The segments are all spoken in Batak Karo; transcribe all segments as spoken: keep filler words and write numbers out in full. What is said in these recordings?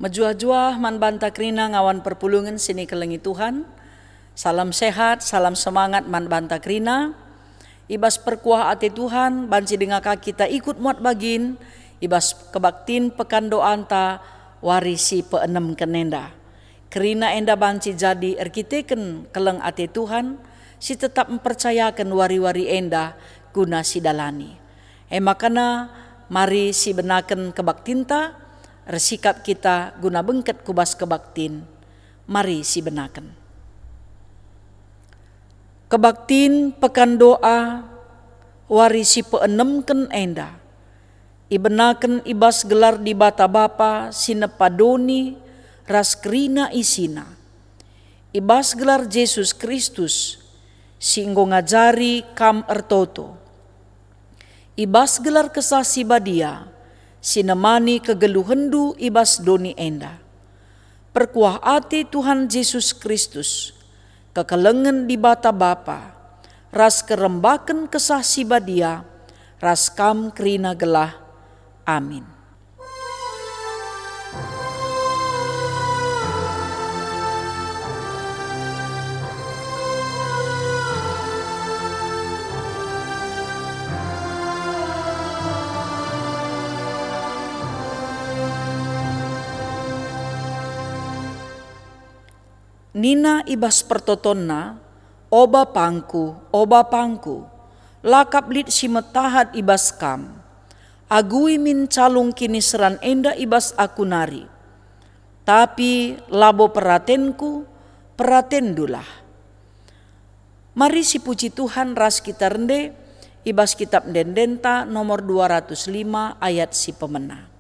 Mejuah-juah man banta kerina ngawan perpulungen si nikelengi Tuhan. Salam sehat, salam semangat man banta kerina. I bas perkuah ate Tuhan banci denga ka kita ikut muat bagin i bas kebaktin pekan doanta wari si peenemken enda. Kerina enda banci jadi erkiteken keleng ate Tuhan si tetap mpercayaken wari-wari enda guna sidalani. E makana mari sibenaken kebaktinta, ersikap kita guna bengket ku bas kebaktin. Mari sibenaken. Kebaktin pekan doa wari si peenemken enda ibenaken i bas gelar Dibata Bapa si nepa doni ras kerina isina, i bas gelar Jesus Kristus si enggo ngajari kam ertoto, i bas gelar Kesah Si Badia si nemani kegeluhenndu i bas doni enda. Perkuah ate Tuhan Jesus Kristus, kekelengen Dibata Bapa, ras kerembaken Kesah Si Badia, ras kam kerina gelah. Amin. Nina i bas pertotonna, "O Bapangku, o Bapangku, la kap lit si metahat i bas Kam. Agui min calung kiniseran enda i bas aku nari. Tapi labo peratenku, peratenNdulah." Mari sipuji Tuhan ras kita rende i bas Kitab Ende-endenta nomor dua ratus lima ayat si pemena.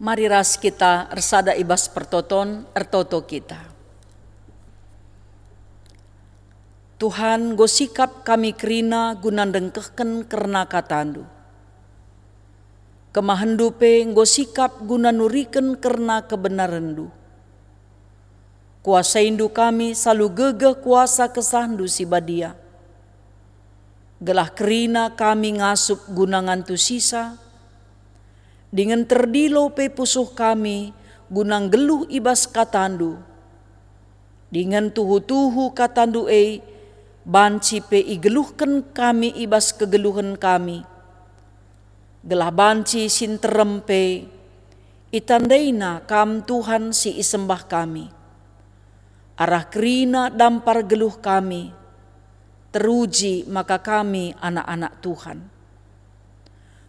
Mari ras kita ersada i bas pertoton, ertoto kita. Tuhan, enggo sikap kami kerina guna ndengkehken kerna kataNdu. KemahenNdu pe enggo sikap guna nuriken kerna kebenarenNdu. KuasaiNdu kami alu gegeh kuasa KesahNdu Si Badia, gelah kerina kami ngasup guna ngantusisa, dingen terdilo pe pusuh kami guna nggeluh i bas kataNdu. Dingen tuhu-tuhu kataNdu e banci pe igeluhken kami i bas kegeluhen kami, gelah banci si nterem pe itandaina Kam Tuhan si isembah kami. Arah kerina dampar geluh kami, teruji maka kami anak-anak Tuhan.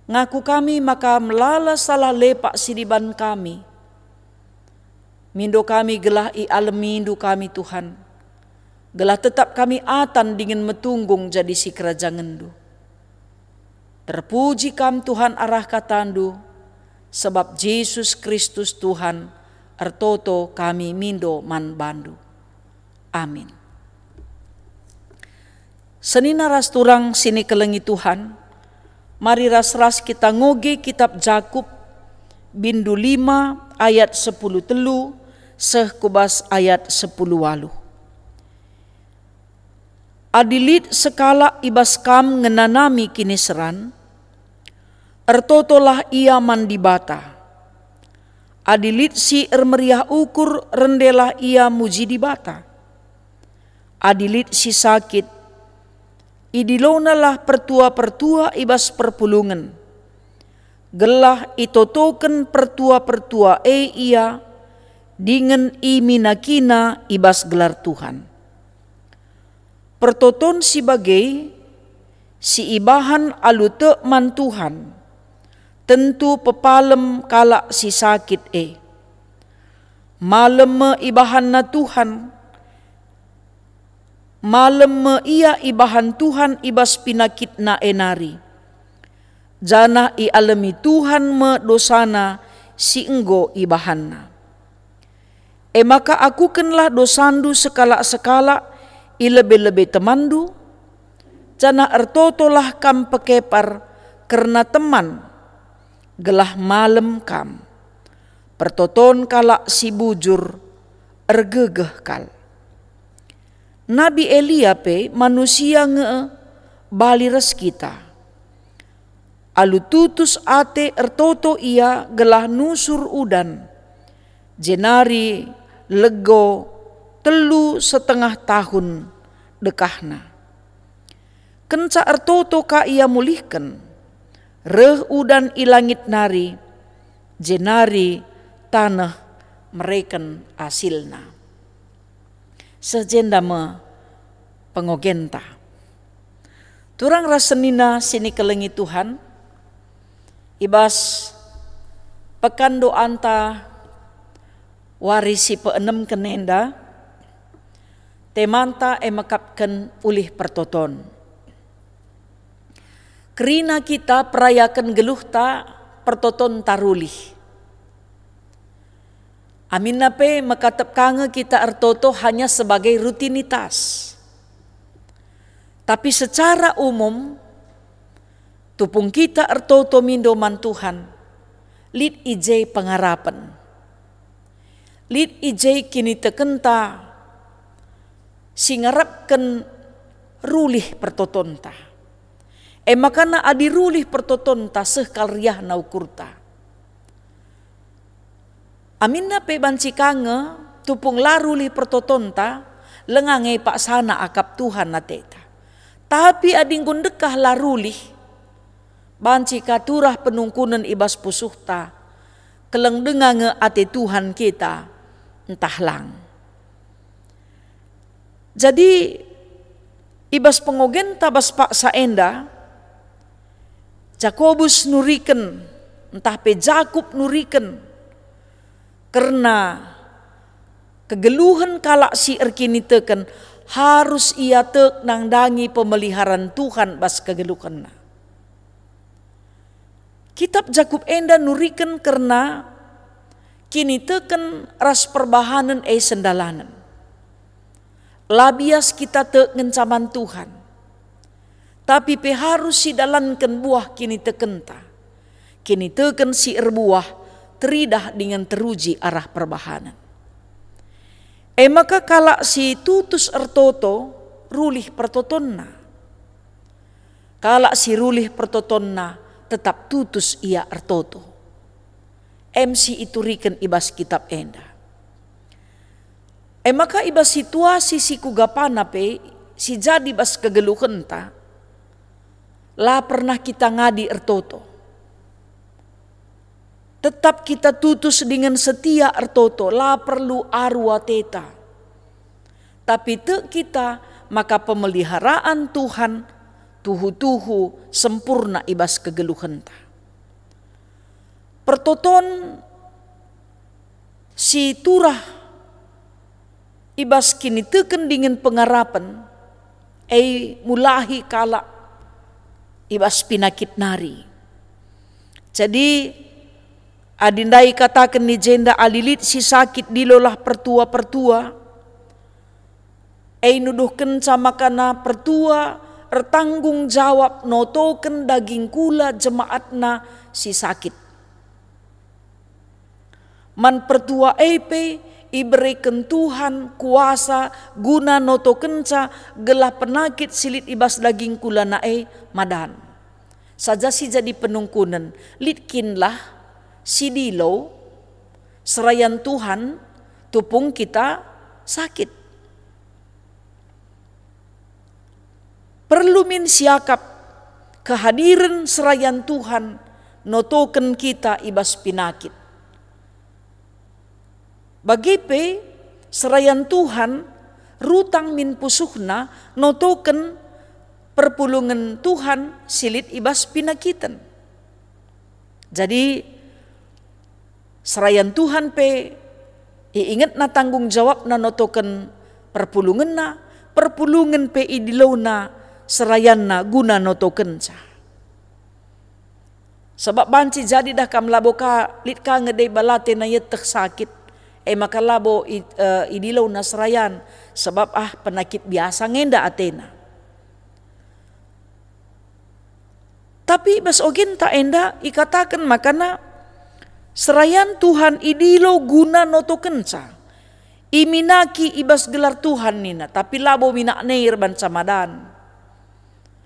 Ngaku kami maka melala salah lepak si deban kami. Mindo kami gelah ialemindu kami, Tuhan, gelah tetap kami atan dingen metunggung jadi sikerajangenNdu. Terpuji Kam, Tuhan, arah kataNdu, sebab Jesus Kristus, Tuhan, ertoto kami mindo man baNdu. Amin. Senina ras turang si nikelengi Tuhan, mari ras-ras kita ngoge kitab Jakup, bindu lima ayat sepuluh telu seh ku bas ayat sepuluh waluh. Adi lit sekalak i bas kam ngenanami kiniseran, ertotolah ia man Dibata. Adi lit si ermeriah ukur, rendelah ia muji Dibata. Adi lit si sakit, idilonalah pertua-pertua i bas perpulungen, gelah itotoken pertua-pertua e ia, dingen iminakina i bas gelar Tuhan. Pertoton si bage si ibahan alu tek man Tuhan, Tentu pepalem kalak si sakit e. Malem me ibahanna Tuhan, malem me ia ibahan Tuhan i bas pinakitna e nari, janah ialemi Tuhan me dosana si enggo ibahanna. E maka akukenlah dosandu sekalak-sekalak i lebe-lebe temanndu, janah ertotolah kam pekepar kerna teman, gelah malem kam. Pertoton kalak si bujur ergegeh kal. Nabi Elia pe manusia nge bali ras kita. Alu tutus ate ertoto ia gelah nusur udan, jenari lego telu setengah tahun dekahna. Kenca ertoto ka ia mulihken, reh udan i langit nari, jenari taneh mereken asilna. Seh jenda me pengogenta. Turang ras senina si nikelengi Tuhan, i bas pekan doanta wari si peenemken enda, temanta e mekapken ulih pertoton. Kerina kita perayaken geluhta pertotonta rulih. Aminna pe mekatep ka nge kita ertoto hanya sebagai rutinitas. Tapi secara umum, tupung kita ertoto mindo man Tuhan, lit i je pengarapen. Lit i je kinitekenta si ngarapken rulih pertotonta. E makana adi rulih pertotonta seh kal riahna ukurta. Aminna pe banci ka nge tupung la rulih pertotonta, lenga nge paksana akap Tuhan ateta. Tapi adi enggo ndekah la rulih, banci ka turah penungkunen i bas pusuhta, keleng denga nge ate Tuhan kita, ntah lang. Jadi, i bas pengogenta bas paksa enda, Jakobus nuriken, ntah pe Jakup nuriken, kerna kegeluhen kalak si erkiniteken harus ia tek nandangi pemeliharan Tuhan bas kegeluhenna. Kitab Jakup enda nuriken kerna kiniteken ras perbahanen e sendalanen. La bias kita tek ngenca man Tuhan, tapi pe harus sidalanken buah kinitekenta, kiniteken si erbuah teridah dingen teruji arah perbahanen. E maka kalak si tutus ertoto rulih pertotonna. Kalak si rulih pertotonna tetap tutus ia ertoto. Em si ituriken i bas kitab enda. E maka i bas situasi si kuga pana pe si jadi bas kegeluhenta, la pernah kita ngadi ertoto. Tetap kita tutus dingen setia ertoto, la perlu aru ateta. Tapi tek kita maka pemeliharaan Tuhan tuhu-tuhu sempurna i bas kegeluhenta. Pertoton si turah i bas kiniteken dingen pengarapen, e mulahi kalak i bas pinakit nari. Jadi, adi ndai kataken i jenda, adi lit si sakit dilolah pertua-pertua, e nuduhkenca makana pertua ertanggung jawab notoken daging kula jemaatna si sakit. Man pertua e pe ibereken Tuhan kuasa guna notokenca gelah penakit si lit i bas daging kulana e madan. Saja si jadi penungkunen, lit kin lah si dilo serayan Tuhan tupung kita sakit. Perlu min siakap kehadiren serayan Tuhan notoken kita i bas pinakit. Bage pe, serayan Tuhan rutang min pusuhna notoken perpulungen Tuhan si lit i bas pinakiten. Jadi, serayan Tuhan pe iingetna tanggung jawabna notoken perpulungenna, perpulungen pe idilona serayanna guna notokenca. Sabap banci jadi dah kam labo ka lit ka nge deba latena ieteh sakit, e maka labo i-, eh, idilona serayan, sabap ah penakit biasa ngenda atena. Tapi bas ogenta enda ikataken makana serayan Tuhan idilo guna notokenca. Iminaki i bas gelar Tuhan nina, tapi labo minak nai erbanca madan.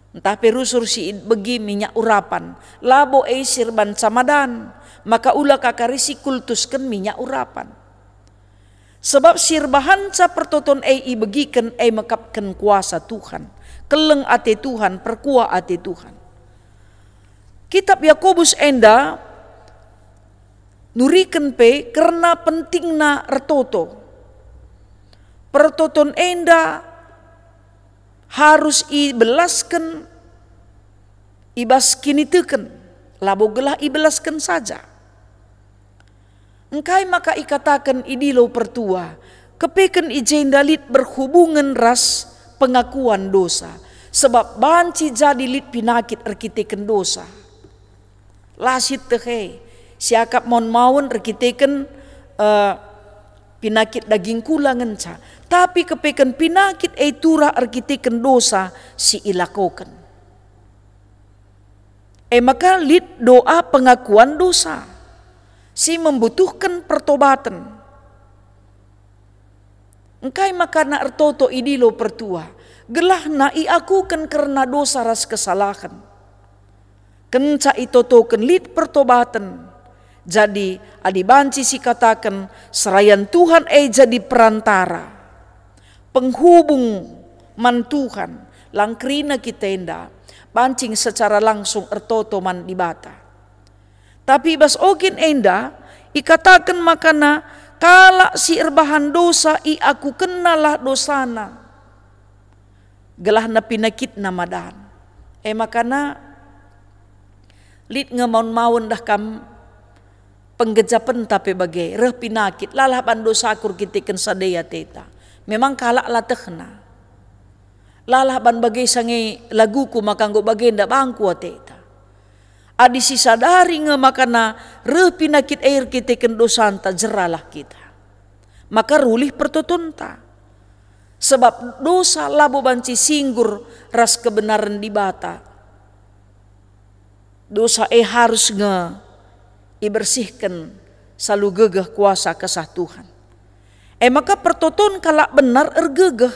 Ntah pe rusur si ibegi minyak urapan, labo e si erbanca madan, maka ula ka kari sikultusken minyak urapan. Sebab si erbahanca pertoton e ibegiken e mekapken kuasa Tuhan, keleng ate Tuhan, perkuah ate Tuhan. Kitab Yakobus enda nuriken pe kerna pentingna ertoto. Pertoton enda harus ibelasken i bas kiniteken, labo gelah ibelasken saja. Engkai maka ikataken idilo pertua, kepeken i jenda lit berhubungen ras pengakuan dosa, sebab banci jadi lit pinakit erkiteken dosa. La sieteh e, siakap maun-maun erkiteken, eh, pinakit daging kula ngenca, tapi kepeken pinakit e turah erkiteken dosa si ilakoken. E maka lit doa pengakuan dosa si membutuhken pertobaten. Engkai makana ertoto idilo pertua, gelahna iakuken kerna dosa ras kesalahen. Kenca itotoken lit pertobaten. Jadi, adi banci sikataken serayan Tuhan e jadi perantara, penghubung man Tuhan, lang kerina kita enda banci secara langsung ertoto man Dibata. Tapi i bas ogin enda ikataken makana kalak si erbahan dosa iakukennalah dosana, gelahna pinakitna madan. E makana lit nge maun-maun dah kam penggejapenta pe bage, reh pinakit, lalah ban dosaku erkiteken sada ateta. Memang kalak la tehna. Lalah ban bage sange laguku maka enggo bagenda bangku ateta. Adi sisadari nge makana reh pinakit e erkiteken dosanta, jeralah kita. Maka rulih pertotonta. Sebab dosa labo banci singgur ras kebenaren Dibata. Dosa e harus nge ibersihken salu gegeh kuasa Kesah Tuhan. E maka pertoton kalak benar ergegeh,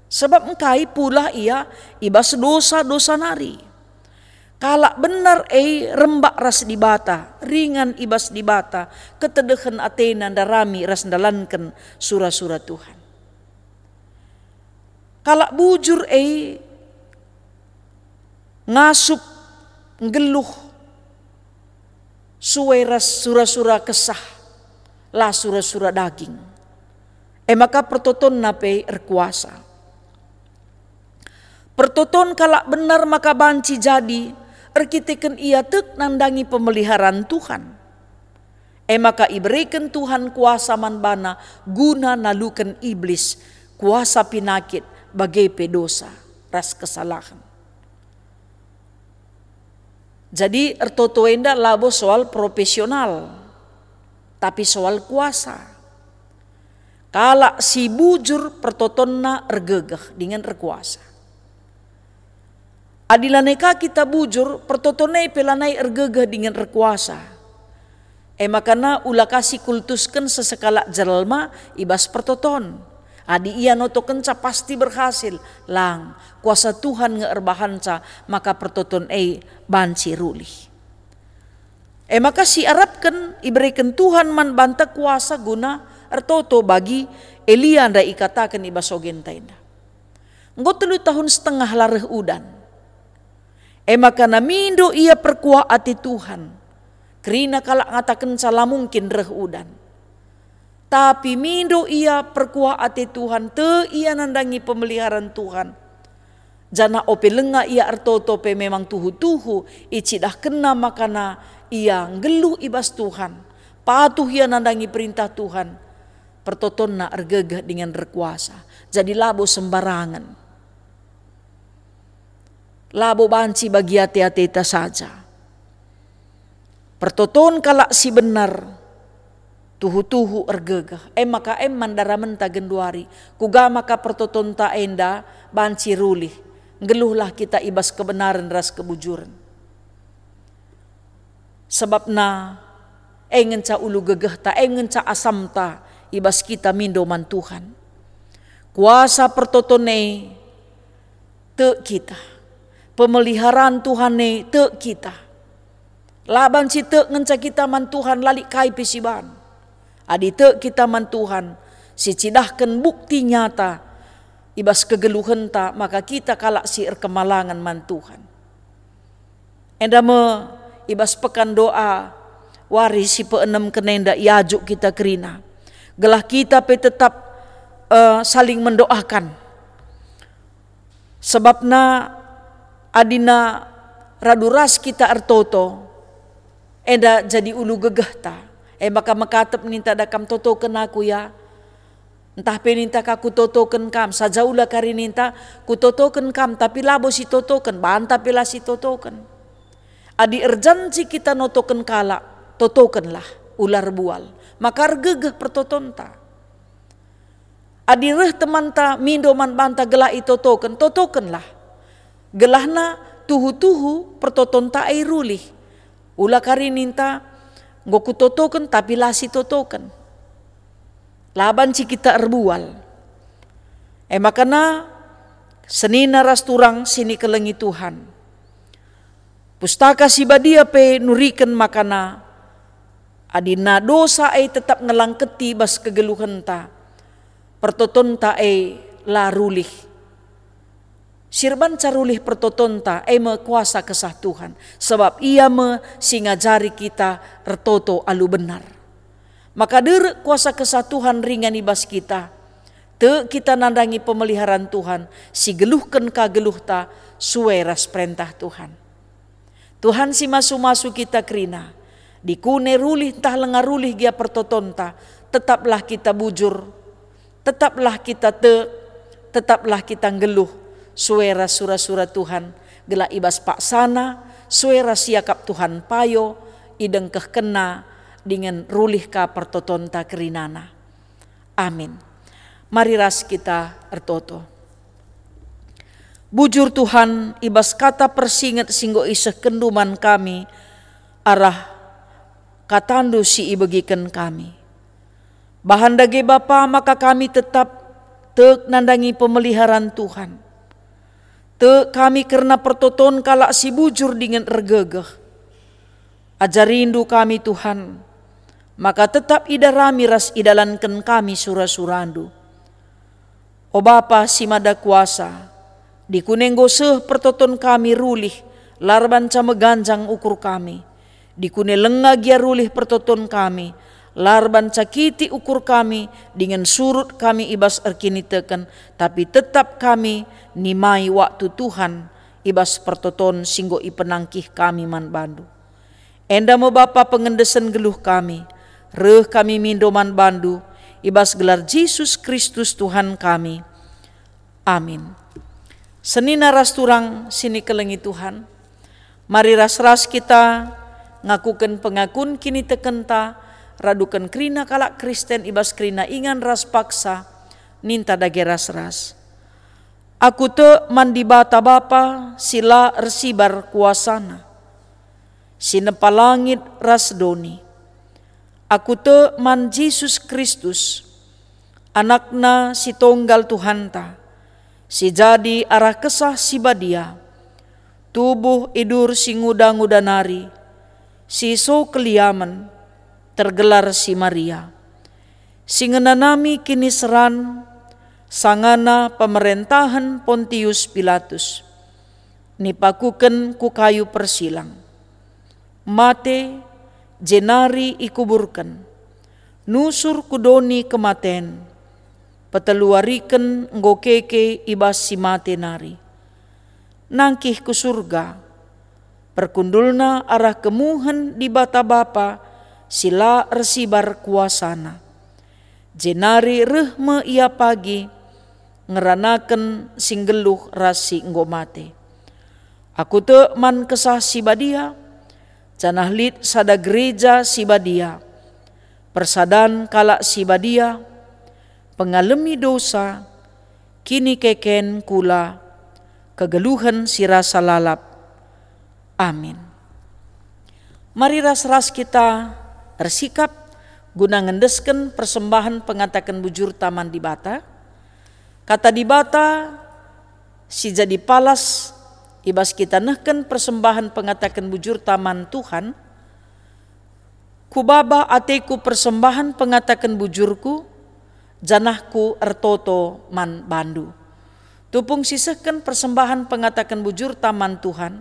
sebab engkai pulah ia i bas dosa-dosa nari. Kalak benar e rembak ras Dibata, ringan i bas Dibata, ketedehen atena ndarami ras ndalanken sura-sura Tuhan. Kalak bujur e ngasup nggeluh sue ras sura-sura Kesah, la sura-sura daging. E maka pertotonna pe erkuasa. Pertoton kalak benar maka banci jadi erkiteken ia tek nandangi pemeliharan Tuhan. E maka ibereken Tuhan kuasa man bana guna naluken Iblis, kuasa pinakit, bage pe dosa ras kesalahen. Jadi, ertoto enda labo soal profesional, tapi soal kuasa. Kalak si bujur pertotonna ergegeh dingen erkuasa. Adi lanai ka kita bujur, pertoton e pe lanai ergegeh dingen erkuasa. E maka ula ka sikultusken sesekalak jelma i bas pertoton. Adi ia notokenca pasti berhasil, lang, kuasa Tuhan nge erbahanca, maka pertoton e banci rulih. E maka siarapken ibereken Tuhan man banta kuasa guna ertoto bagi Elia ndai ikataken i bas ogenta enda. Enggo telu tahun setengah la reh udan. E maka mindo ia perkuah ate Tuhan. Kerina kalak ngatakenca la mungkin reh udan. Tapi mindo ia perkuah ate Tuhan, tek ia nandangi pemeliharan Tuhan. Janah ope langa ia ertoto pe memang tuhu-tuhu icidahkenna makana Ia nggeluh i bas Tuhan, patuh ia nandangi perintah Tuhan, pertotonna ergegeh dingen erkuasa. Jadi labo sembarangen. Labo banci bagi ate-ateta saja. Pertoton kalak si benar tuhu-tuhu ergegeh. E maka em man daramenta genduari, kuga maka pertotonta enda banci rulih. Nggeluhlah kita i bas kebenaren ras kebujuren. Sebabna e ngenca ulu gegehta, e ngenca asamta i bas kita mindo man Tuhan. Kuasa pertoton e tek kita. Pemeliharaan Tuhan e tek kita. La banci tek ngenca kita man Tuhan, la lit kai pe si ban. Adi tek kita man Tuhan, si cidahken bukti nyata i bas kegeluhenta, maka kita kalak si erkemalangen man Tuhan. Enda me i bas pekan doa wari si peenemken enda iajuk kita kerina, gelah kita pe tetap, eh, saling mendoakan. Sebabna adina radu ras kita ertoto, enda jadi ulu gegehta. E maka mekatep ninta, "Da kam totoken aku, ya." Ntah pe ninta ka, "Kutotoken kam." Saja ula kari ninta, "Kutotoken kam," tapi labo sitotoken, banta pe la sitotoken. Adi erjanji kita notoken kalak, totokenlah, ula erbual, maka ergegeh pertotonta. Adi reh temanta mindo man banta gelah itotoken, totokenlah. Gelahna tuhu-tuhu pertotonta e rulih. Ula kari ninta, "Enggo kutotoken," tapi la sitotoken. La banci kita erbual. E maka na senina ras turang si nikelengi Tuhan. Pustaka Si Badia pe nuriken makana adina dosa e tetap ngelangketi bas kegeluhenta, pertotonta e la rulih. Si erbanca rulih pertotonta e me kuasa Kesah Tuhan, sebab Ia me si ngajari kita ertoto alu benar. Maka derek kuasa Kesah Tuhan ringan i bas kita. Tek kita nandangi pemeliharan Tuhan, si geluhken ka geluhta sue ras perentah Tuhan. Tuhan si masu-masu kita kerina, dikune rulih ntah lenga rulih gia pertotonta, tetaplah kita bujur, tetaplah kita tek, tetaplah kita nggeluh sue ras sura-sura Tuhan, gelah i bas paksana sue ras siakap Tuhan payo, idengkehkenNa dingen rulih ka pertotonta kerinana. Amin. Mari ras kita ertoto. Bujur Tuhan, i bas kata persinget si enggo isehkenNdu man kami arah kataNdu si ibegiken kami. Bahan dage Bapa maka kami tetap tek nandangi pemeliharan Tuhan. Tek kami kerna pertoton kalak si bujur dingen ergegeh. AjariNdu kami, Tuhan, maka tetap idarami ras idalanken kami sura-suraNdu. O Bapa si Mada Kuasa, dikune enggo seh pertoton kami rulih, la erbanca meganjang ukur kami. Dikune lenga gia rulih pertoton kami, la erbanca kitik ukur kami dingen surut kami i bas erkiniteken, tapi tetap kami nimai waktu Tuhan i bas pertoton si enggo ipenangkih kami man baNdu. Enda me Bapa pengendesen geluh kami, reh kami mindo man baNdu, i bas gelar Jesus Kristus Tuhan kami. Amin. Senina ras turang si nikelengi Tuhan, mari ras-ras kita ngakuken pengakun kinitekenta, raduken kerina kalak Kristen i bas kerina ingan ras paksa, ninta dage ras-ras. Aku tek man Dibata Bapa si la ersibar kuasaNa, si nempa langit ras doni. Aku tek man Jesus Kristus, AnakNa si tonggal Tuhanta, si jadi arah Kesah Si Badia, tubuh idur si nguda-nguda nari, si so keliamen, tergelar si Maria, si ngenanami kiniseran sangana pemerentahen Pontius Pilatus, nipakuken ku kayu persilang. Mate, jenari ikuburken. Nusur ku doni kematen. Peteluariken enggo keke i bas si mate nari. Nangkih ku Surga. Perkundulna arah kemuhen Dibata Bapa si la ersibar kuasaNa. Jenari reh me Ia pagi ngeranaken si nggeluh ras si enggo mate. Aku tek man Kesah Si Badia, janah lit sada gereja si badia, persadan kalak si badia, pengalemi dosa, kinikeken kula, kegeluhen si rasa lalap. Amin. Mari ras-ras kita ersikap guna ngendesken persembahen pengataken bujurta man Dibata. Kata Dibata si jadi palas i bas kita nehken persembahen pengataken bujurta man Tuhan, "Kubaba ateku persembahen pengataken bujurku, janah Ku ertoto man bandu." Tupung sisehken persembahen pengataken bujurta man Tuhan,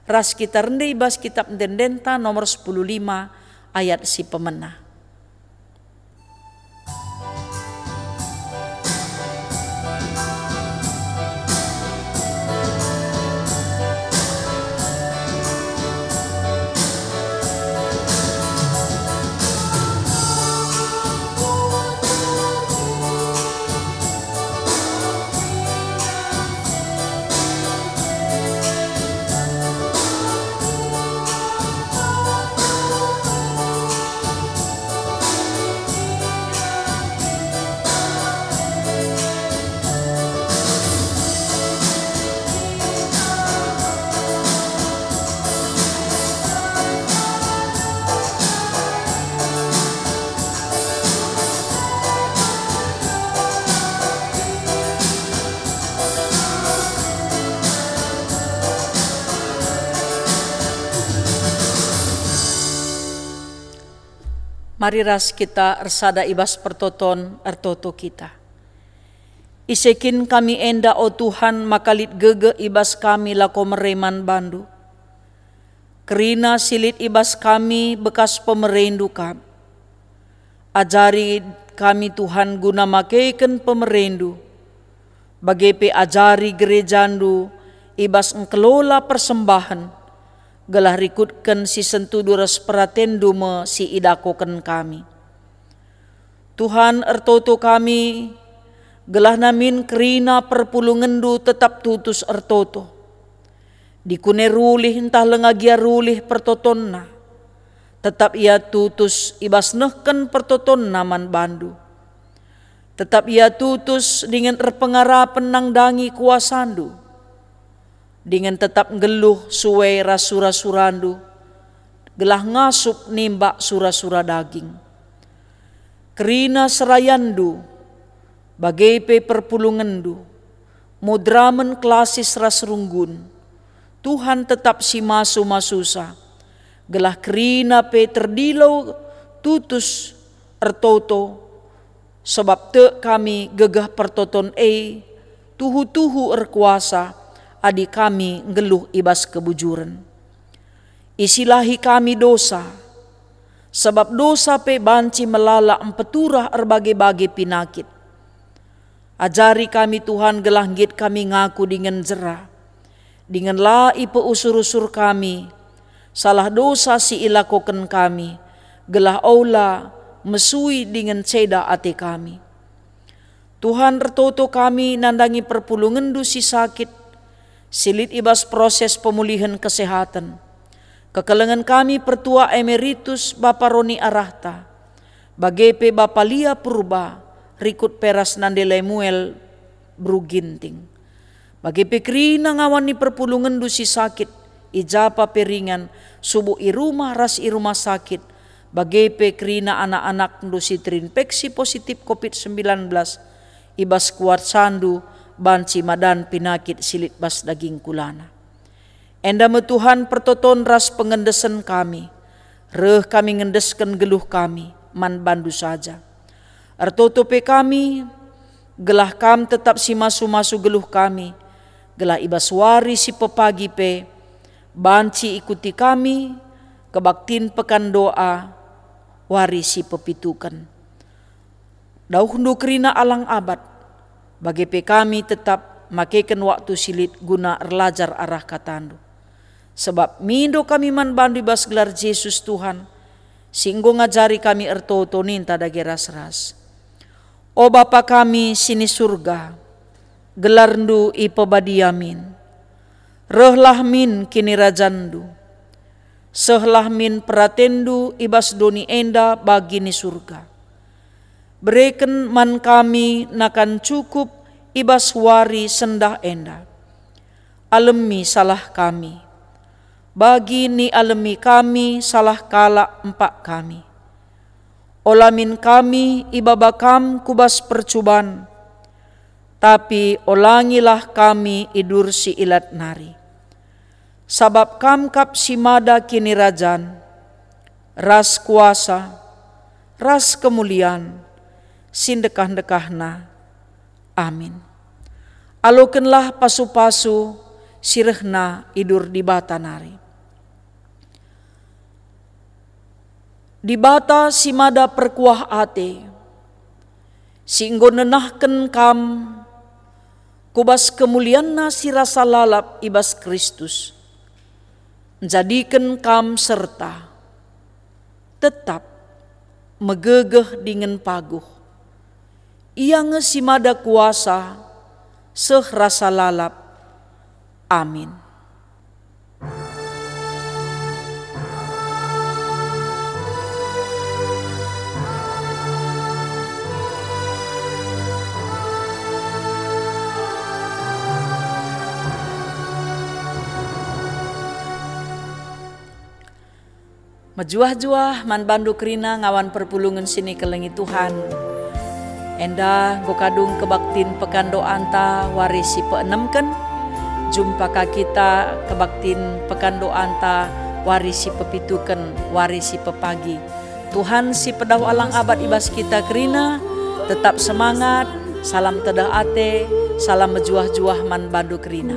ras kita rende i bas Kitab Ende-endenta nomor sepuluh lima ayat si pemena. Mari ras kita ersada i bas pertoton ertoto kita. Ise kin kami enda, o Tuhan, maka lit gegeh i bas kami lako mere man bandu? Kerina si lit i bas kami bekas pemereNdu kap. Ajari kami, Tuhan, guna makeken pemereNdu, bage pe ajari gerejaNdu i bas engkelola persembahen, gelah rikutken si sentudu ras peratenNdu me si idakoken kami. Tuhan, ertoto kami, gelah namin kerina perpulungenNdu tetap tutus ertoto. Dikune rulih ntah langa gia rulih pertotonna, tetap ia tutus i bas nehken pertotonna man bandu. Tetap ia tutus dingen erpengarapen nandangi kuasaNdu, dingen tetap nggeluh sue ras sura-suraNdu, gelah ngasup nimbak sura-sura daging. Kerina serayanNdu, bage pe perpulungenNdu, mudramen kelasis ras runggun, Tuhan, tetap si masu-masusa, gelah kerina pe terdilo tutus ertoto, sabap tek kami gegeh pertoton e tuhu-tuhu erkuasa adi kami nggeluh i bas kebujuren. Isilahi kami dosa, sabap dosa pe banci melala mpeturah erbage-bage pinakit. Ajari kami, Tuhan, gelah nggit kami ngaku dingen jera, dingen la ipeusur-usur kami salah dosa si ilakoken kami, gelah ola mesui dingen ceda ate kami. Tuhan, ertoto kami nandangi perpulungenNdu si sakit, si lit i bas proses pemulihen kesehaten. Kekelengen kami Pertua Emeritus Bapa Roni Arahta, bage pe Bapa Lia Purba, rikut pe ras Nande Lemuel Bru Ginting. Bage pe kerina ngawan ni perpulungenNdu si sakit, i ja pe ringan, subuk i rumah ras i rumah sakit, bage pe kerina anak-anakNdu si terinfeksi positif covid sembilan belas, i bas kuasaNdu banci madan pinakit si lit bas daging kulana. Enda me, Tuhan, pertoton ras pengendesen kami, reh kami ngendesken geluh kami man bandu saja. Ertoto pe kami, gelah Kam tetap si masu-masu geluh kami, gelah i bas wari si pepagi pe banci ikuti kami kebaktin pekan doa wari si pepituken. DauhNdu kerina alang abad, bage pe kami tetap makeken waktu si lit guna erlajar arah kataNdu. Sebab mindo kami man bandu i bas gelar Jesus Tuhan, si enggo ngajari kami ertoto ninta dage ras-ras. O Bapa kami si ni Surga, gelarndu ipebadia min. Rehlah min kinirajanNdu. Sehlah min peratenNdu i bas doni enda bagi ni Surga. Bereken man kami nakan cukup i bas wari sendah enda. Alemi salah kami, bagi ni alemi kami salah kalak empak kami. Ola min kami ibaba Kam ku bas percuban, tapi olangilah kami idur si ilat nari. Sabap Kam kap si mada kinirajan, ras kuasa, ras kemulian, si ndekah-ndekahna. Amin. Alokenlah pasu-pasu si rehna idur Dibata nari. Dibata si mada perkuah ate, si enggo nenahken Kam ku bas kemulianNa si rasa lalap i bas Kristus, njadiken Kam serta, tetap, megegeh dingen paguh. Ia nge si mada kuasa, seh rasa lalap. Amin. Mejuah-juah man bandu kerina ngawan perpulungen si nikelengi Tuhan. Enda enggo kadung kebaktin pekan doanta wari si peenemken. Jumpa ka kita kebaktin pekan doanta wari si pepituken, wari si pepagi. Tuhan si pedauh alang abad i bas kita kerina, tetap semangat, salam tedah ate, salam mejuah-juah man bandu kerina.